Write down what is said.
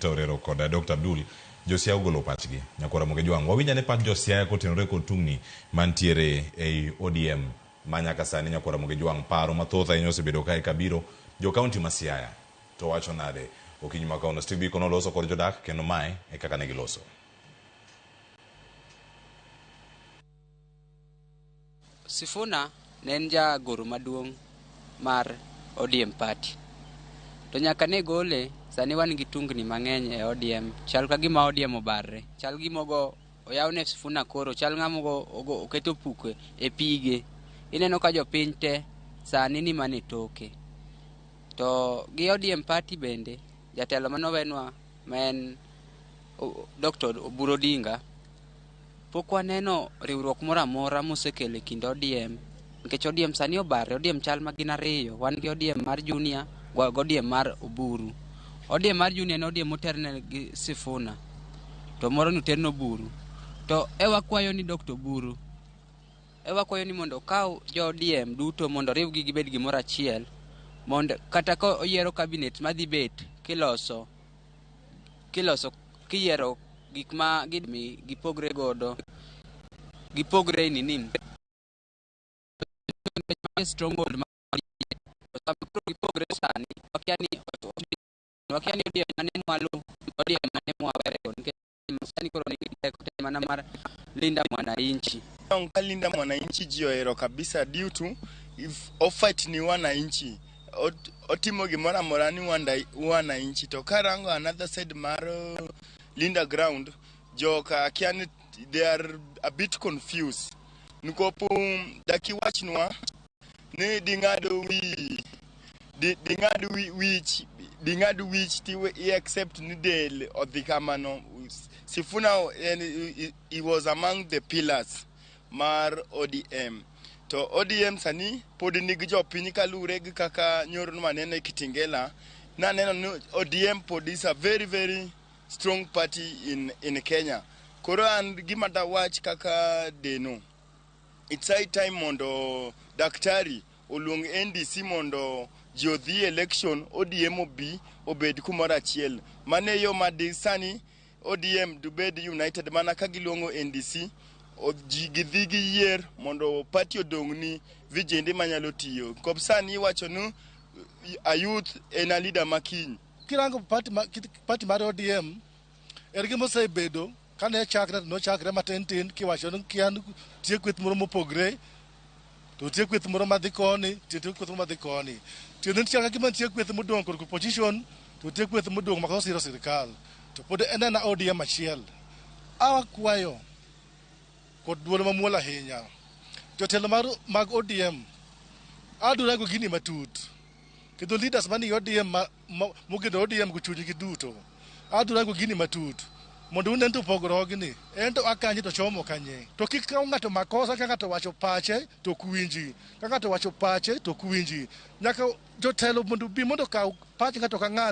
Peter Orero kod Dr. Abdul Josiaya ogolo pachgi. Nyakwar Ramogi Jwang', wawinj ane pach Josiaya kotenore kod tungni mantiere ei ODM ma nyaka sani. Nyakwar Ramogi Jwang', paro mathoth ahinya osebedo kae kabiro. Jo kaunti ma Siaya to wacho nade? Okinyi ma kawuono Steve Biko noloso kod jodak kendo mae e kaka ne giloso. Sifuna ne en jagoro maduong' mar ODM party. To nyaka ne gole, sani wan gi tungni mang'eny e ODM. Chal ka gima ODM obarre. Chal gima ogo oyawne Sifuna koro, chal ng'ama ogo, ogo oketo puke e pige. Ineno ka jopiny te sani ni mana e toke. To gi ODM party bende, jatelo manowenwa ma en Dr. Oburu Odinga, pok waneno riwruok moro amora mosekelo e kind ODM nikech ODM sani obarre. ODM chal ma gin ariyo. Wan gi ODM mar Junior gi ODM mar Oburu. ODM mar Junior en ODM moterne gi Sifuna to moro ni oterne Oburu. To e wakwayo ni Dr. Oburu e wakwayo ni mondo okaw jo ODM duto mondo oriwgi gibed gimoro achiel mondo kata ka oyiero cabinet madhi bet kiloso kiloso kiyiero gik ma gipogre godo gipogre nini stronghold ma sama koro gipogre sani wakia ni ODM mane mwalo ODM mane mwawerego nikech sani koro nigi teko te mana mar Linda Mwananchi. Ka Linda Mwananchi ji ohero kabisa due to if ofight ni wananchi otimo gimoro amora ni wananchi. To karango another side mar Linda Ground, joka akia ni they are a bit confused nikop dakiwachnwa ni ding'ad wi ding'ad wich ding'ad wich ti i accept ni del odhi kamano. Sifuna en he was among the pillars mar ODM, to ODM sani pod nigi jopiny kaluwore gi kaka nyoro maneno e Kitengela naneno ni ODM pod is a very very strong party in Kenya. Koro an gima dawach kaka Deno, it's high time mondo daktari oluong NDC mondo ji odhi election, ODM obi obed kumoro achiel. Mano e yo ma di sani ODM dubed united mana ka giluongo NDC ji gidhi giyier mondo party odong' ni vijende manyalo tiyo. Kop sani iwacho ni a youth en a leader makiny. Kirango party, ma, party mar ODM en gima osebedo kane chakre to nochakre matin tin kiwacho ni kia nitie kweth moro mopogre to nitie kweth moro madhi koni nitie kweth moro madhi koni. Tiende ni chal ka gima nitie kweth modong' korka opposition to nitie kweth modong' ma siro sirikal to pod en ena ODM achiel. Awakwayo kod duol mamuol ahinya jotelo mar, mag ODM adurago gini matut kendo leaders manie ODM mogeno ODM go chunygi duto adurago gini matut mondo unen to pogruogni en to akanye to chomo kanye to kik kaw ng'ato makosa ka ng'ato wacho pache to ok winji ka ng'ato wacho pache to ok winji nyaka jotelo mondo bi mondo okaw pach ng'ato ka ng'ato.